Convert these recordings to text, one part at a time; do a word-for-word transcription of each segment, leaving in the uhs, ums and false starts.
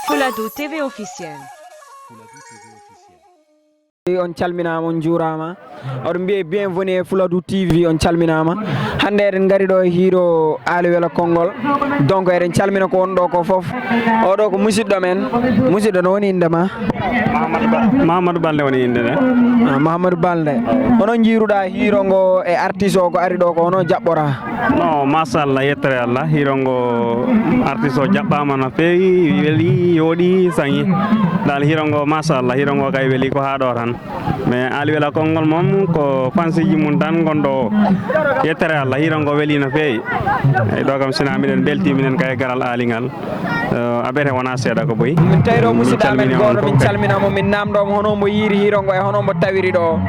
Fuladu T V officiel. On calminaama, on njuuraama. Oɗon mbiye bienvenue e Fuladu T V, on calminaama. Hannde eɗen ngari ɗo e hiiro Aali Wela Konngol. Donc eɗen calmina ko won ɗo ko fof. Oɗo ko musidɗo men. Musidɗo, no woni innde ma? Mahamadou Ba-, Mahamadou Balde woni innde nde. Ah, Mahamadou Balde. Hono njiiruɗaa hiiro ngo e artiste o ko ari ɗo ko hono jaɓɓoraa? No, machallah, yettere Allah. Hiiro ngo artiste o jaɓɓaama no feewi, weli, yooɗi, saŋi. Dal hiiro ngo, machallah, hiiro ngo kay weli ko haa ɗo tan. Mais Aali Wela Konngol moom ko fansiji mum tan ngon ɗo o. Yettere Allah, hiiro ngo weli no feewi. Eyi, ɗo kam sina miɗen belti minen kay garal Aali ngal. Eh, a bete wona seeɗa ko boy. Min tawi ɗo musidɗo amen calmini on gooto, min fof kay. Calmina mo, min namdo mo hono mbo yiiri hiiro ngo e hono mbo tawiri ɗo.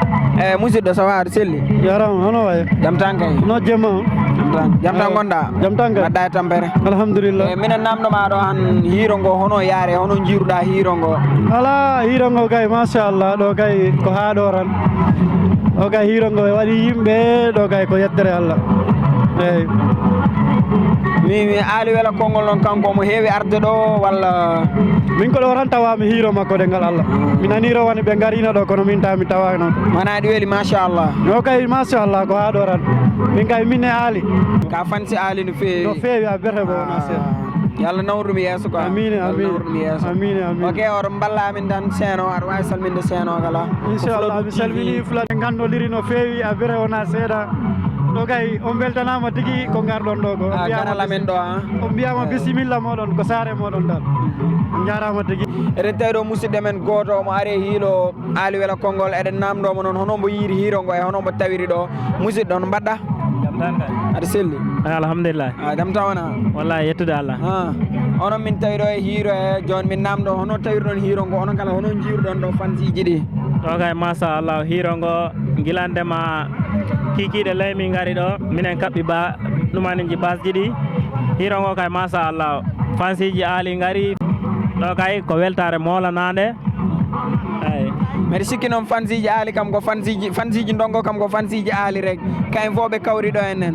Eh, musidɗo, ça va, aɗa selli? Jarama, hono wayi? Jam tan kay. No jemma on? Jam tan. Jam tan ngonɗa? Jam tan kay. Mbaɗɗa e tampere? Alhamdulillah. Eh, minen namdo ma ɗo han hiiro ngo, hono yaare, hono njiiruɗa hiiro ngo? Ala, hiiro ngo kay, machallah, ɗo kay ko haa ɗo tan. Ɗo kay hiiro ngo waɗi yimɓe, ɗo kay ko yettere Allah. Eyyi. Mi, mi Aali Wela Konngol noon, kanko omo heewi arde ɗo, walla? Min ko ɗo tan tawami hiiro makko, ɗengal Allah. Mi nani rowani ɓe ngarino ɗo, kono min tawi mi tawano. Wona ɗi weli, machallah. No kay, machallah, ko haa ɗo tan. Min kay, min e Aali. Ka fansi Aali no feewi. No feewi, a bete bo wona seeɗa. Ah, yo Allah nawru ɗum yeeso quoi. Amiin, amiin. Yo Allah nawru ɗum yeeso. Amiin, amiin. Ok, oɗon mballa amin tan seeno, aɗa waawi salminde seeno kala. Inchallah, mi salmini Fuladu, ngandodiri no feewi, a bete wona seeɗa. Ɗo kay, on beltanaama tigi ko ngarɗon ɗo ko. Ah, garal amen ɗo, ah. On mbiyama bisimilla moɗon, ko saare moɗon tan. On njaaraama tigi. Eɗen tawi ɗo musidɗo men gooto, omo ari e hiiro Aali Wela Konngol. Eɗen namdo mo noon, hono mbo yiiri hiiro ngo e hono mbo tawiri ɗo. Musidɗo, no mbaɗɗa? Jam tan kay. Aɗa selli? Alhamdulillah. Ah, jam tan wona? Wallahi, yettude Allah. Ah, onon min tawi ɗo e hiiro e jooni min namdo, hono tawirɗon hiiro ngo, onon kala hono njiiruɗon ɗo fansiji ɗi? Ɗo kay, machallah, hiiro ngo gila ndema kikiiɗe ley min ngari ɗo, minen kaɓɓi ba ɗumaniji basji ɗi. Hiiro ngo kay, machallah, fansiji Aali ngari. Ɗo kay ko weltaare moolanaande. Eyi. Mbeɗa sikki noon fansiji Aali kam ko fansiji, fansiji Ndongo kam ko fansiji Aali rek. Kayen fof ɓe kawri ɗo en en.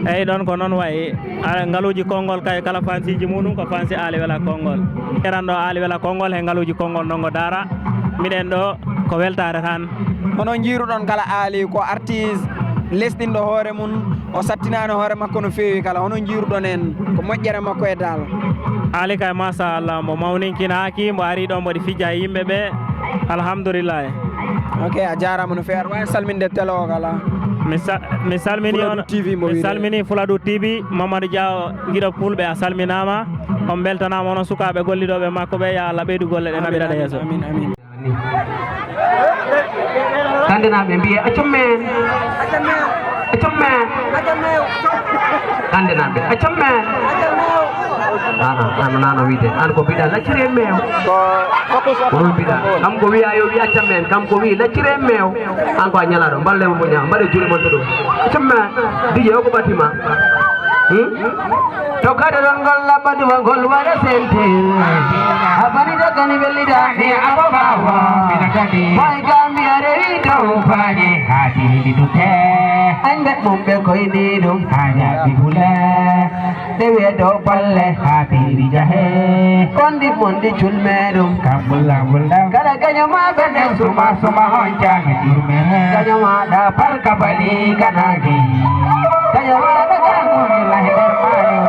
Eyi, ɗon ko noon wayi. Ala, ngaluuji konngol kay, kala fansiji muɗum ko fansi Aali Wela Konngol. Eran ɗo Aali Wela Konngol he ngaluuji konngol Ndongo Daara. Miɗen ɗo ko weltaare tan. Hono njiiruɗon kala Aali ko artiste lesɗinɗo hoore mum, o sattinaani hoore makko no feewi kala. Hono njiiruɗon en ko moƴƴere makko e dal? Aali kay, machallah, mbo mawninkinaaki, mbo ari ɗo, mboɗi fija e yimɓe ɓe. Alhamdulillahi. Ok, a jaaraama no feewi. Aɗa waawi salminde télé o kala? Mi sa-, mi salmini Fuladu on, T V mbo mi wiide. Salmini Fuladu T V, Mamadou Dia, giɗo Pulɓe, a salminaama. On mbeltanaama, onon sukaaɓe gollidooɓe makko ɓe, ya Allah ɓeydu golle ɗe, naɓira ɗe yeeso. Amin, amin. Kandenaaɓe mbiye, "Acam men! Acam men! Kandenaaɓe, acam men!" Nana, nana, nana wiide, an ko mbiɗa laccire meew. Ko ɗum mbiɗa. Kam ko wiya yo wi acam men, kam ko wi laccire meew. An ko a ñalaɗo, mballe mo ñaa, mbaɗe juuɗe mon to ɗum. Acam men, Didier, o ko ɓatima. Hmm? To kadi ɗon ngol laɓɓa duwa ngol waɗa sentir. A bani dagani wellida ni abo bawa. Way gambi a rewi dow bañe ha tindi dute. Ande mum ɓe koyni ɗum ha jaɓi bule. Ɗe wiye dow balle ha tindi jahe. Kondi mon ɗi culme ɗum. Kambulla bulla. Kala gaño ma ɓe nder suma suma on jami ɗurme. Gaño ma ɗa barka bali kanagi. Gaño ma ɗa kanuni lahi nder mayo.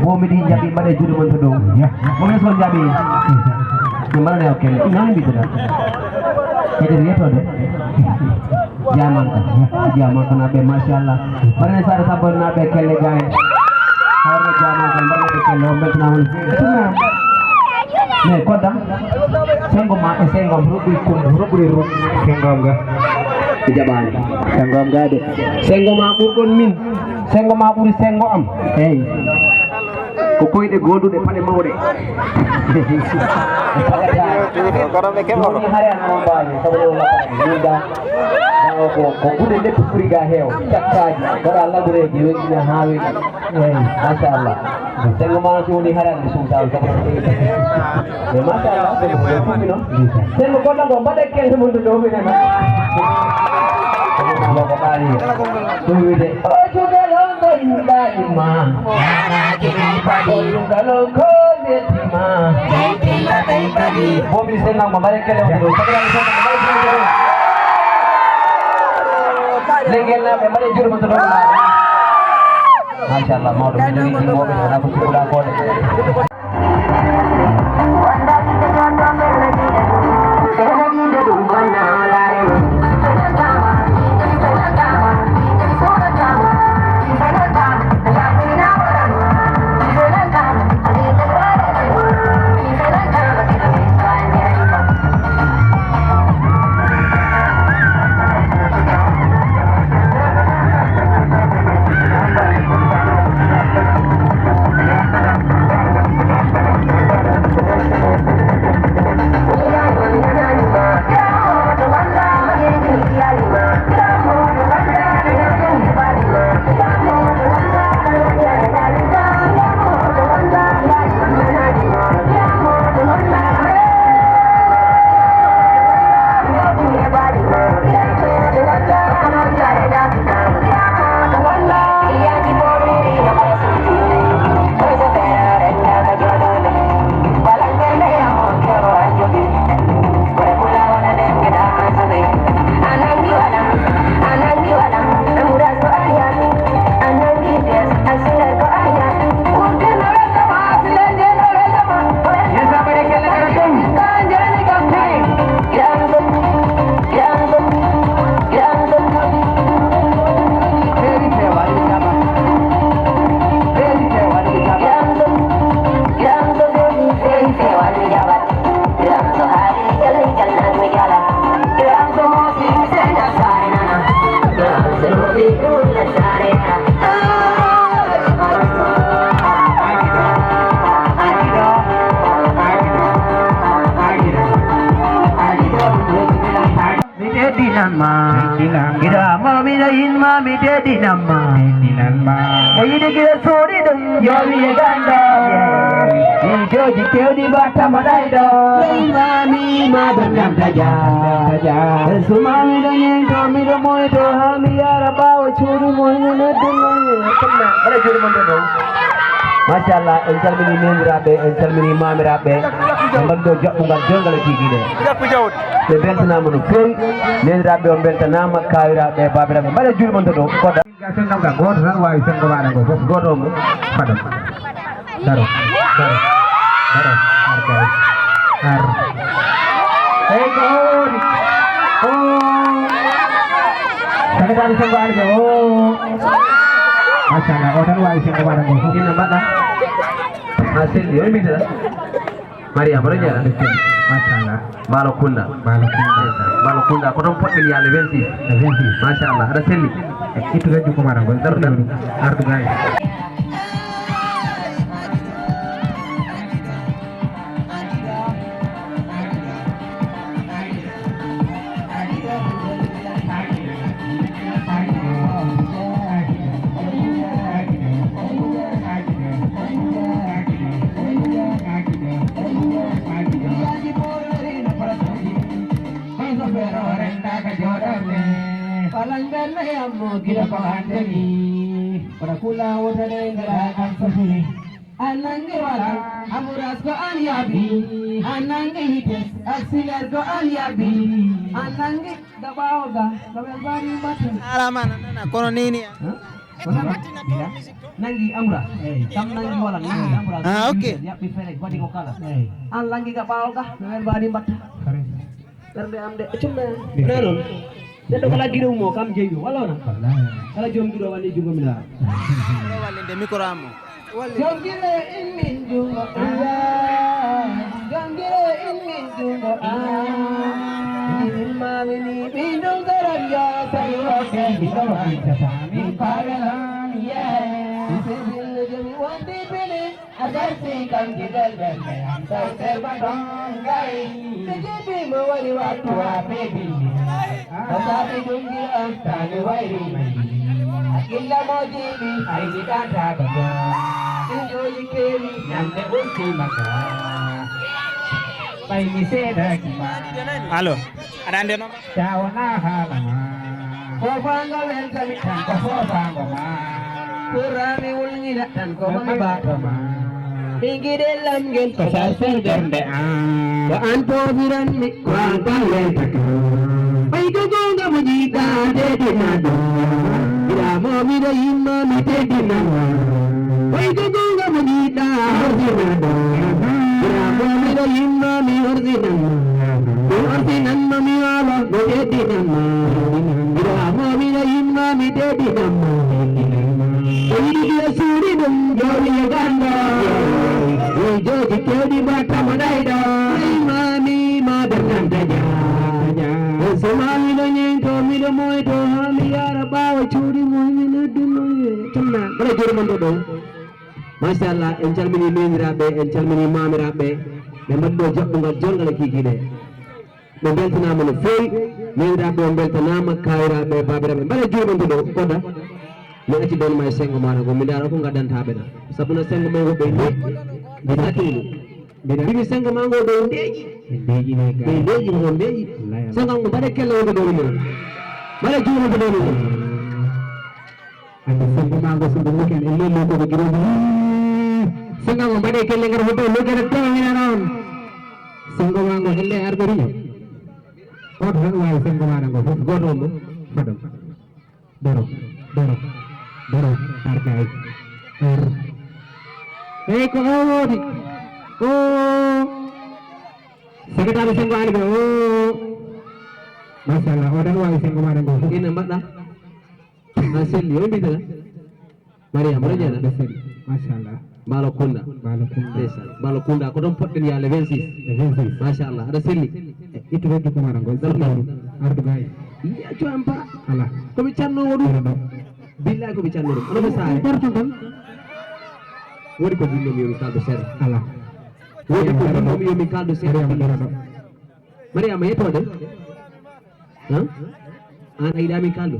Bomi ɗi jaɓi mbaɗe juuɗe mon to dow. Bomi so jaɓi. Ɓe mbaɗane o kelle. Nani mbitata. Kadi yetode. Jamanka. Jamanka naɓe machallah. Mbaɗane sara sabbal naɓe kelle gay. Hawre jamanka mbaɗane kelle on mbetna on. Mais kodda. Sengo ma e sengo am ruɓɓi kum ruɓɓi ruɓ. Sengo am ga. Jaɓani. Sengo am ga de. Sengo ma ɓurɗon min. Sengo ma ɓuri sengo am. Eyi. Ko koyɗe gonduɗe paɗe mawɗe. Kono ɓe keɓono. Woni hare an on mbaali, sabu ɗo laɓɓani. Min da, da o ko, ko gude leppi ɓuri ga heew. Cakkaji, waɗa laɓureji, weñina ha weñi. Eyi, machallah. Sengo ma si woni hare an mi sumta on, sabu ɗo. Mais machallah, sengo ko ɗum ɗum non. Sengo ko ɗum ɗo, mbaɗe kelle mum ɗo ɗo minen. Ɗum wiyde, o cukalon ɗo yimɓe ma. O cukalon ko metti ma. Bomi sengo ma, mbaɗe kelle mum ɗo. Lengel naɓe, mbaɗe juuɗe mum ɗo ɗo. Machallah, mawɗo, min jogii jimmooɓe, wonaa ko cikkuɗaa ko de. Tintinanma. Mo yiɗi giɗo suuɗi ɗum, yo wiye ganda. Jooji kewɗi mbatta mo ɗayɗo. Ley mami ma ɓe namta ja. Sumami ɗo ñento, miɗo moyto, ha mi yara ɓawo cuuɗi mo, ene noddu mo. Tamna, wala juuɗe mon ɗo ɗo. Machallah, en calmini nendiraaɓe, en calmini mamiraaɓe. En mbaɗi ɗo jaɓɓungal jongal e kiikiiɗe. Ɓe beltanaama no feewi. Nendiraaɓe on beltanaama, kaawiraaɓe, baabiraaɓe. Mbaɗa juuɗe mon to ɗo. Koɗa. Ga sen ɗon ka gooto tan waawi senngo maaɗa ngo fof. Gooto on mo. Fadam. Daro. Daro. Daro. Ar kay. Ar. Eyi ko o woni. O. Sagataani senngo aali ko o. Machallah. O tan waawi senngo maaɗa ngo fof. Ina mbaɗa. A selli. O immita. Mariama, aɗa jeeɗa? Machallah. Baalo Kunda. Baalo Kunda. Baalo Kunda, ko toon poɗɗen yaade vingt-six. E vingt-six. Machallah, aɗa selli. E ittude jukko mara ngol. Darɗa. Ardu gay. Falang belle yammo gila ko anteni. Wala kula wota de ngara kan sofi. Anange wala, amuras ko an yabi. Anange hites, aksiler ko an yabi. Anange gabaoga, gabe bari matu. Ala mana nana kono nini ya. Nangi amra. Kam nangi wala nangi amra. Ah, ok. Yaɓɓi fere waɗi ko kala. An langi ga ɓaawo ga no wer mbaɗi mbatta. Ɓernde am de cumna. Na noon. Neɗɗo kala giɗo mo kam jeyi ɗum wala wona. Kala joom giɗo wani jugo mi la. Wallinde micro am o. Joom giɗo immin jugo. Joom giɗo immin jugo. Immaami ni ɓiɗɗum garam ya tawi o kadi ɗo wancata min pawelan. Bismillah jomi wonde bene. A darsi kam gidal ɓernde am taw selma ɗon gay. Mi jibi mo wari wattu ha bebi. Ko sabi ɗum gila am tani wayri. Hakkilla mo jibi ay mi ɗata ko ɗo. Ɗum joli kewi ñamde usti maka. Ɓay mi seedaki ma. Allo, aɗa ande noon? Taw na haala ma. Foofaango weltami tan ko foofaango ma. Kurami wulŋina tan ko homi baato ma. Min giɗel lam ngel ko sasel ɓernde am. Ko an poofiranmi, ko an tan weltata. Ɓay ko goonga mo jiɗɗa deedi ma ɗo. Giɗa mo miɗo yimma mi teddinama. Ɓay ko goonga mo jiɗɗa horsinama. Giɗa mo miɗo yimma mi horsinama. Mi horsinanma mi wawa mo teddinama. Giɗa mo miɗo yimma mi teddinama. O yiɗi giɗo suuɗi ɗum jooɗi e ganda. Jooji kewɗi mbatta mo ɗayɗo. Imami ma darnanta ja. Soma miɗo ñeento miɗo moyto ha mi yara ɓaawo cuuɗi mo mi nodduno. Tamna, mbaɗa juuɗe mon ɗo ɗo. Machallah, en calmini neeniraaɓe, en calmini maamiraaɓe. Ɓe mbaɗi ɗo jaɓɓungal jonngal e kiikiiɗe. Ɓe mbeltanaama no feewi. Neeniraaɓe on mbeltanaama, kaawiraaɓe, baabiraaɓe. Mbaɗa juuɗe mon to ɗo, koɗa. Mi acci ɗon ma e senngo maaɗa ngo, mi ndaara ko ngaddantaa ɓe ɗa. Sabu no senngo men ngo ɓe nde, ɓe sakkini ɗum. Mbiɗa Mbiɗi senngo maa ngo ɓe ndeeƴi. Ɓe ndeeƴi ne Ɓe gaay. Ndeeƴi, mo ndeeƴi. Wallaahi, Senngo ngo mbaɗe kelle wonde ɗo ɗum. Mbaɗa juuɗe wonde ɗo ɗum. Ande senngo maa ngo so ngo lokel e lello ko ɓe giɗo. Senngo ngo mbaɗe kelle ngar hoto lokel e tawa ina noon. Senngo maa ngo helle arɓe riño. Hoto tan waawi senngo maaɗa ngo fof. Gooto on ɗo. Fadam. Daro, daro, daro, ar kay. Ar. Eyi ko o woodi. O. Sakataɓe senngo aali ɓe. O. Machallah, o tan waawi senngo maaɗa ngo fof. Ina mbaɗa. A selli, o mbiyata. Mariama, aɗa jeeɗa? Aɗa selli. Machallah. Mbaalo Kunda. Mbaalo Kunda. Ndeysaan. Mbaalo Kunda, ko ɗon poɗɗen yaade le vingt-six. Le vingt-six. Machallah, aɗa selli. E, ittu rek ko mara ngol. Dal ko. Ardu gay. Ya, to am pa. Ala. Ko mi canno wo ɗum. Ala ɗo. Billahi ko mi canno ɗum. Ono ko saare. Garto tan. Woni ko jinno mi yomi kaldo seeɗa. Ala. Woni ko jinno mi yomi kaldo seeɗa. Mariama, dara ɗo. Mariama, yettoɗe. Han? An a yiɗa min kaldo?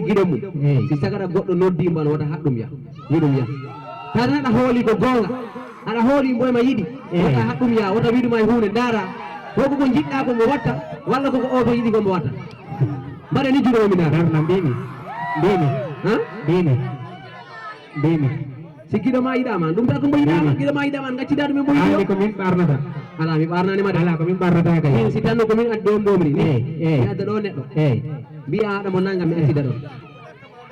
giɗo mum. Eey. Si sagata goɗɗo noddi mbo, wota haɗ ɗum yah. Wi ɗum yah. Tan aɗa hooli ko goonga. Aɗa hooli mbo e ma yiɗi. Eey. Wota haɗ ɗum yah. Wota wiɗuma e huunde. Ndaara. Ko ko njiɗɗa ko mbo watta. Walla ko ko o to yiɗi ko mbo watta. Mbaɗe ni juuɗe o mi ndaara. Darna mbimi. Mbimi. Ha? Mbimi. Mbimi. Si giɗo ma yiɗama, ɗum tan ko mbo yiɗama, giɗo ma yiɗama, gaccida ɗum e mbo yiɗi. Haalde ko min ɓarnata. Ala, mi ɓarnani ma de. Ala, ko min ɓarnata kay. Min si tanno ko min addi on ɗomri ni. Eey, eey. Mi adda ɗo neɗɗo. Eey. Mbiya aɗa mo nangam mi accida ɗon.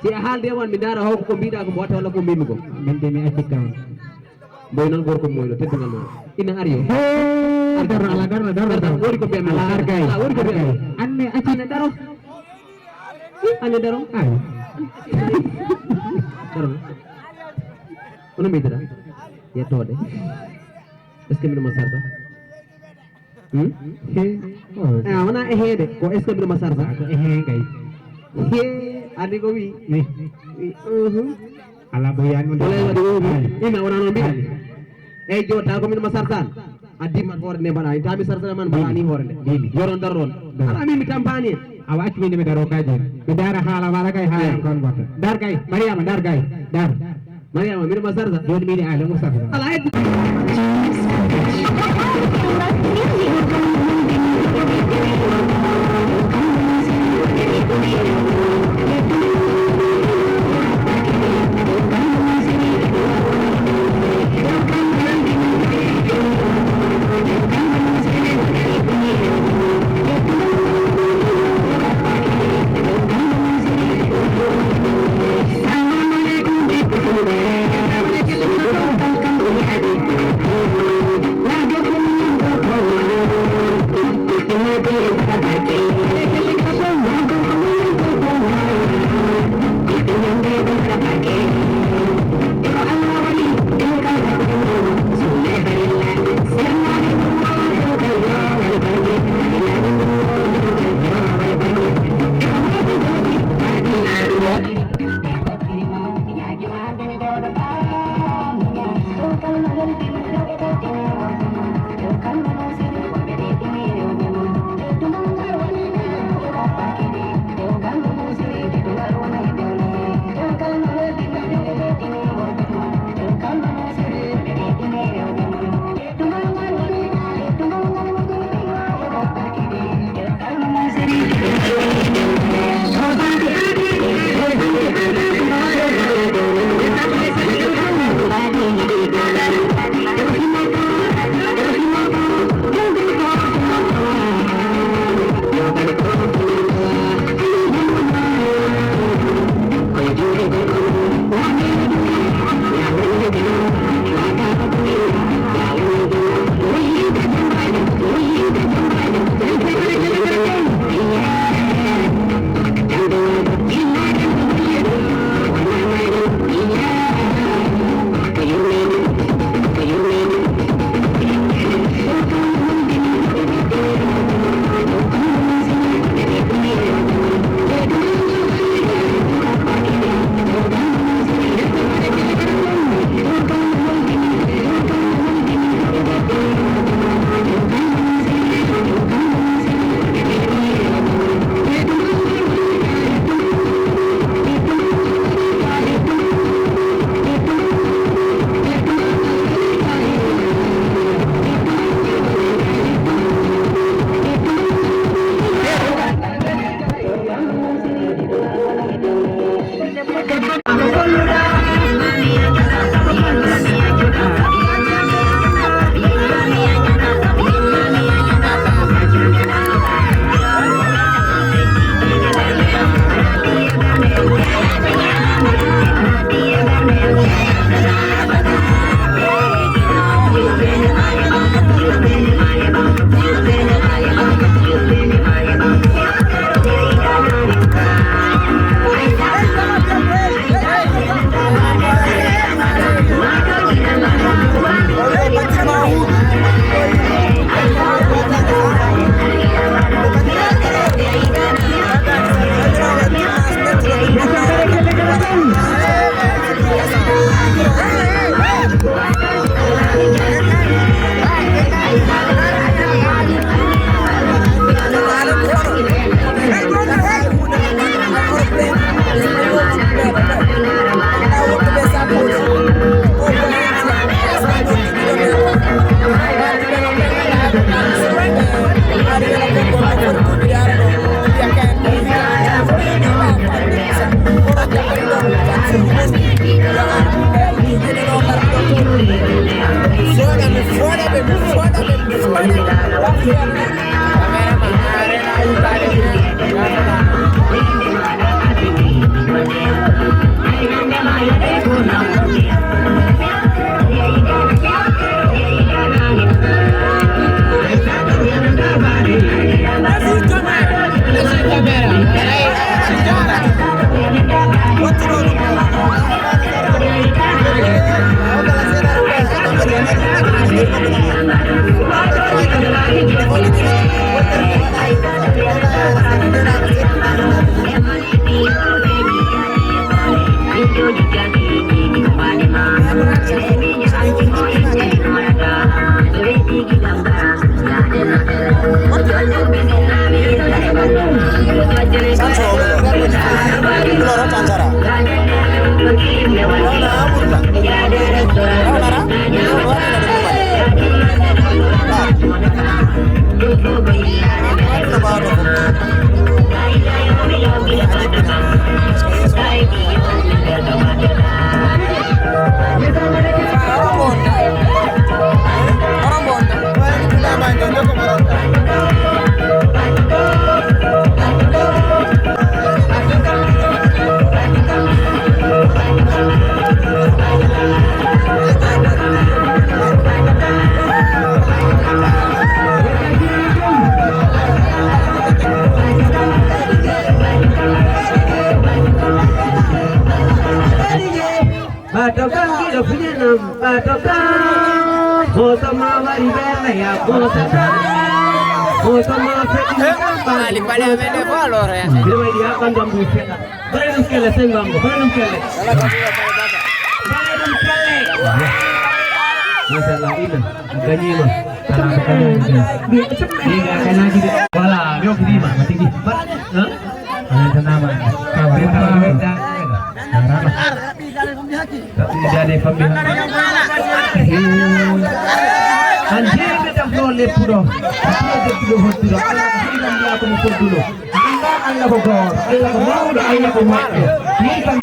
Si a haalde e wan mi ndaara ho ko mbiɗa ko mbo watta walla ko mbimi ko. Min de mi accit kam. Mboy noon gorko moyno teddungal ma. Ina ari o. Hee, darno ala, darno, darno, darno. Wori ko mbiyanmi. Ala, ar kay. Ala, wori ko mbiyanmi. Anne, acci. Anne, daro. Ih, anne, daro. Ay. Daro. Ono mbiɗira? Yettoode. Est-ce que mbiɗo ma sarta? Hmm? He. Oh. Ah, wona e heede. Ko est-ce que mbiɗo ma sarta? Ah, ko e heen kay. He, andi ko wi. Ni. Wi, mhm. Ala ko yani. Wala wadi o wi. Ina wona noon mbiɗa. Eyi, jotta ko min ma sartan. A dimmat hoore nde mbaɗa. Tami sartana man mbaɗani hoore nde. Bimi. Yoron darron. Ala min mi tampani en. Awa accu min mi daro kaji. Mi dara haala wala kay haala kon goto. Dar kay, Mariama, dar kay. Dar. Mariama, mbiɗo ma sarta. Joni mbiɗo ala mo sarta. Ala heddi. Ɓaato kan giɗo fuñanam, ɓaato kan. Hoto ma wari bella ya, hoto kan. Hoto ma feɗi kam, ɓaato kan. Ali Bale men e bolo re. Mbiɗa waɗi ha ɓandu am ɗum feɗa. Bare ɗum kelle, sey ngambo, bare ɗum kelle. Bare ɗum kelle. Machallah, ina. A gañiima. Kala ko kañaaji de. Ɗiga kañaaji de. Voilà, mi okkidiima, ma tigi. Ba-, hein? A weltanaama. Ka weltanaama. Weltanaama. Jarama. Taɓɓi jaade fammi. An jeeɓe dafɗo leppuɗo. Taɓɓi deppuɗo hodduɗo. Ala ko haɗi lambiya ko mo fodduɗo. Annda Allah ko gooto, Allah ko mawɗo, Allah ko moƴƴo. Min kam.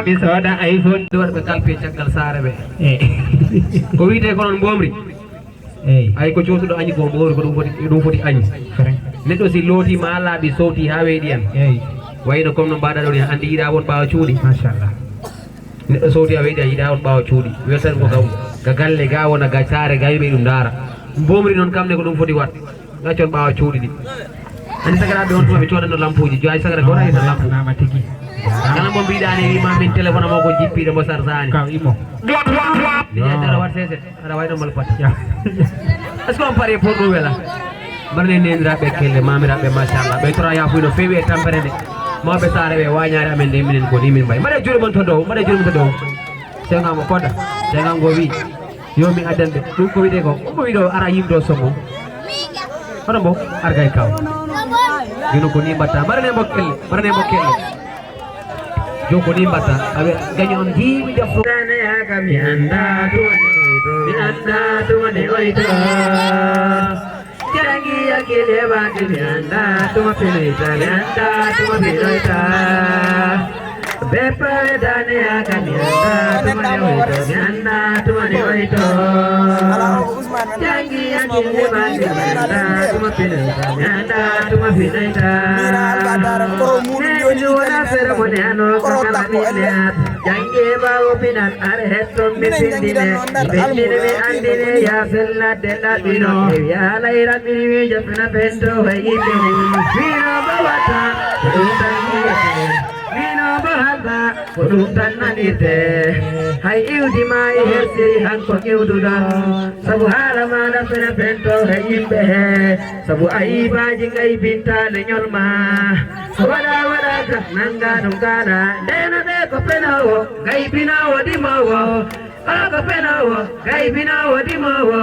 Mi sooda iPhone. Ɗo waɗa ɓe kalpe caggal saare ɓe. Eyi. Ko wiyetee ko noon mboomri? Eyi. Ay, ko coosuɗo añi ko mboomri, ko ɗum foti, ɗum foti añi. Correct. Neɗɗo si looti maa laaɓi sowti haa weeɗi en. Eyi. Wayno comme no mbaɗa ɗon en, anndi yiɗa won ɓaawo cuuɗi. Machallah. Neɗɗo sowti a weeɗi a yiɗa won ɓaawo cuuɗi. Weltan ko gaw. Ga galle ga wona ga saare ga yimɓe ɗum ndaara. Mboomri noon kam ne ko ɗum foti waɗ. Gaccon ɓaawo cuuɗi ɗi. Ani sagaraaɓe on tuma ɓe coodanno lampuuji. Joyi sagara goto ay tan lampu. Nama tigi. Kala mo mbiɗani wima min téléphone mo ko jippiɗo mo sarsani. Kaw imo. Ni ya dara wat sese. Aɗa wayno malpati. Est-ce que on pari pour ɗum wela? Mbaɗa ni neniraaɓe kelle, maamiraaɓe, machallah. Ɓe tora yaafuy no feewi e tampere nde. Mawɓe saare ɓe, waañaare amen nde, minen ko ni min mbayi. Mbaɗa juuɗe mon to dow, mbaɗa juuɗe mon to dow. Sengam o koɗa, sengam ngo wi, yo mi addan ɓe. Ɗum ko wiyetee ko, ɗum ko wiɗo ara yimɗo somo. Hono mbo, argay kaw. Gino ko ni mbatta, mbaɗa ne mbo kelle, mbaɗa ne mbo kelle. Joko ni mbatta. Awe gaño on jiimi defo. Dane haka mi anda to ne oyto. Mi anda to ne oyto. Jangi akile baki mi anda to ma pinoita. Mi anda to ma pinoita. Bepa dane haka mi anda to ne oyto. Mi anda to ne oyto. Jangi akile baki mi anda to ma pinoita. Mi anda to ma pinoita. Mira alba dara koro muɗum. Wona seremoni ano ko kala ɓiɓɓe. Jannge ɓaawo pinal are hetton mi findine. Findine mi andine ya fellade laɓɓino. E wiya layra mi wijo fina bento e yimɓe. Wino ba wata ko ɗum tan yiyete. Wino ba halba ko ɗum tan nanirte. Hay iwdi ma e hersiri hanko iwduɗon. Sabu haala maɗa fina bento e yimɓe he. Sabu ayibaji ngaybinta leñol ma. Waɗa waɗa ka nanga ɗum kala. Ndeno ɓe ko penowo, gaybinowo, dimowo. O ko penowo, gaybinowo, dimowo.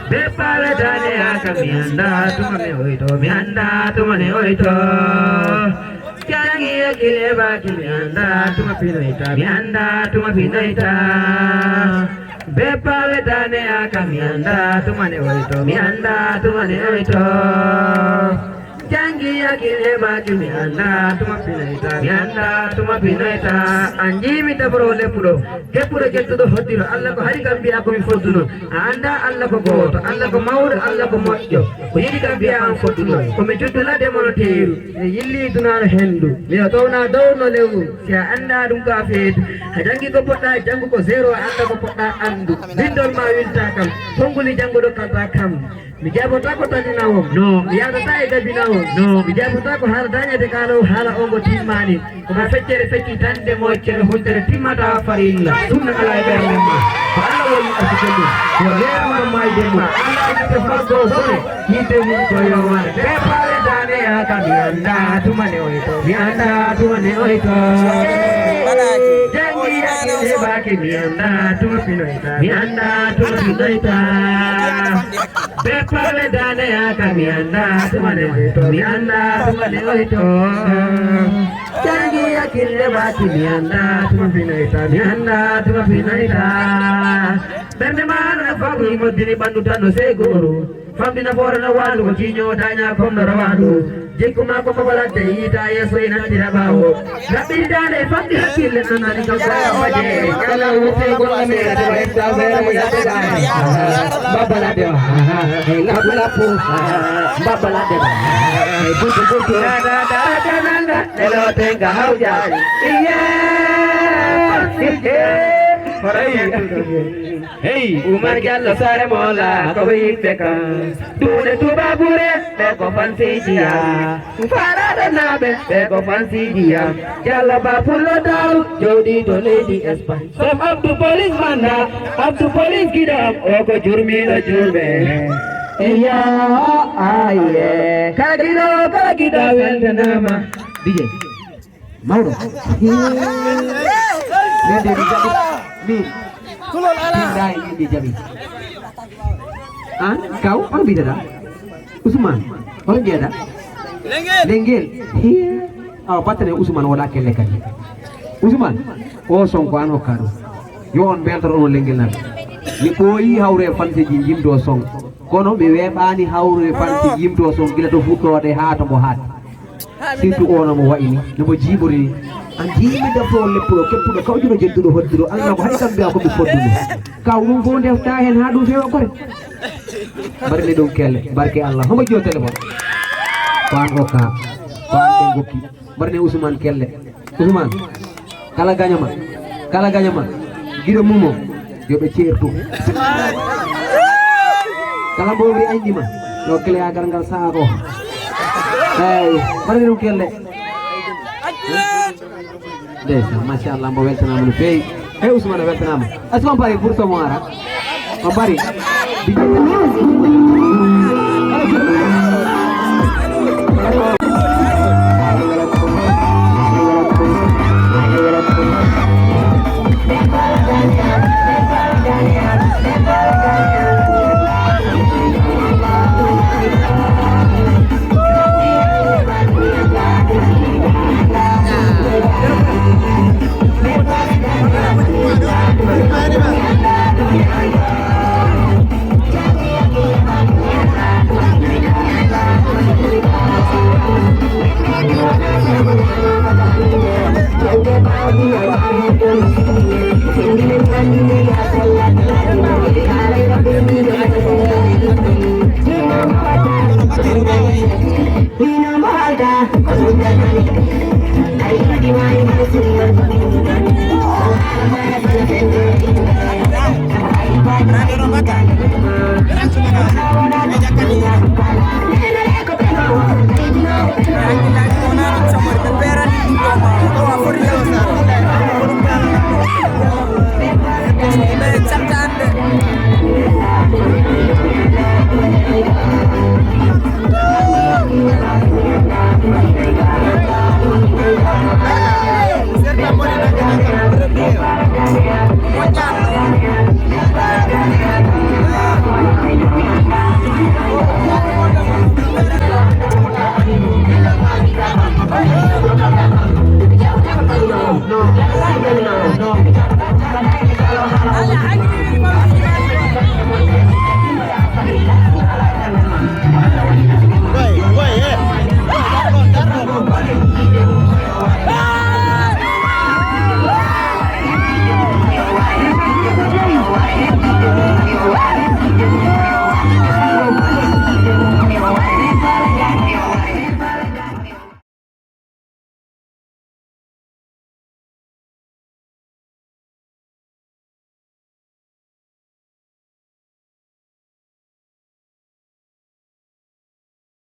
Be pawe dane aka mi anda tuma ne oyto, mi anda tuma ne oyto. Jangi e kile baki mi anda tuma pinoita, mi anda tuma pinoita. Be pawe dane aka mi anda tuma ne oyto, mi anda tuma ne oyto. Jangi akil heɓaki mi anda tuma pinoyta, mi anda tuma pinoyta. An jimi taboro leppuɗo, keppuɗo gettuɗo hoddiro. Allah ko hari kam mbiya ko mi fodduno. A anda Allah ko gooto, Allah ko mawɗo, Allah ko moƴƴo. Ko yiɗi kam mbiya an fodduno. Ko mi juddu ladde mono teeru, mi yilli dunano hendu. Mi o towna downo lewru, si a anda ɗum ko a feetu. A jangi ko poɗɗa jangu ko zéro, a anda ko poɗɗa andu. Bindol ma winta kam, tonguli janguɗo kalta kam. Mi jaabotako taninawo. No. Mi yaadata e gabinawo. No. Mi jaabotako haala dañede kaalo haala o ngo timmani. Komo feccere fecci tande moccere huntere timmata farilla. Sunna ala e ɓernde ma. Ko Allah woni arsude mum. Ko leeruno mayde mum. Allah arsude fargo bone. Yidde mum ko yowmare. Be paale dane ya ka mi anda tuma ne oyto. Mi anda tuma ne oyto. Jangi ya ki heɓaki mi anda tuma pinoyta. Mi anda tuma pinoyta. Be paale dane ya ka mi anda tuma ne oyto. Mi anda tuma ne oyto. Jangi ya kille baki mi anda tuma pinoyta. Mi anda tuma pinoyta. Ɓernde ma no faɓi moddini ɓandu tan no sey gooru. Famɗi nafoore no waandu ko jiiño daña comme no rawaandu. Jikku ma ko ko waɗante yiita yeeso e nantira ɓaawo. Raɓɓiɗi daande e famɗi hakkille nanani kam ko e baje. Kala wutte golla meere to en tawere mo yadde daande. Babba ladde ma. Hey, lappu lappu. Babba ladde ma. Hey, buntu buntu. Da da da da nanga. Elo tenga hawja. Iye. Hey. Hey, Umar Jallo Sare Mola ko yimɓe kan. Duuɗe tubaabure ɓe ko fansiijiya. Faaraɗo naaɓe ɓe ko fansiijiya. Jallo ba pullo daw jooɗi to leydi Espagne. Chef Abdou Police Manda, Abdou Police Giɗo am o ko jurmiiɗo jurme. Iya aye. Kala giɗo, kala giɗo weltanama. D J. Mawɗo. Min de mi jaɓi. Min. Kulol ala. Min da e min de jaɓi. An kaw on mbiyata. Ousmane. On jeeda. Lengel. Lengel. Hiya. Awa battane Ousmane wala kelle kadi. Ousmane. O son ko an hokka ɗum. Yo on mbeltoro on lengel nan. Mi ɓooyi hawre fanseji jimdo son. Kono mi weeɓaani hawre fanseji jimdo son gila to fuɗɗoode haa to mbo haat. Surtout o no mo wayi ni, no mo jiiɓori ni. An jiimi defo leppuɗo keppuɗo kawjuɗo jedduɗo hodduɗo Allah ko hay kam mbiya ko mi fodduɗo. Kaw ɗum fof ndefta hen ha ɗum fewa kore. Mbaɗani ɗum kelle barke Allah homo jiyo téléphone. Ko an okka. Ko an ɓe gokki. Mbaɗani Ousmane kelle. Ousmane. Kala gañama. Kala gañama. Giɗo mumo. Yo ɓe ceertu. Kala mbowri aynima. Yo keleyagal ngal saha ko. Eyi. Mbaɗani ɗum kelle. Ndeysaan, machallah, mbo weltanaama no feewi. Hey, Ousmane, a weltanaama. Est-ce que on parie pour ce mois, là? On parie.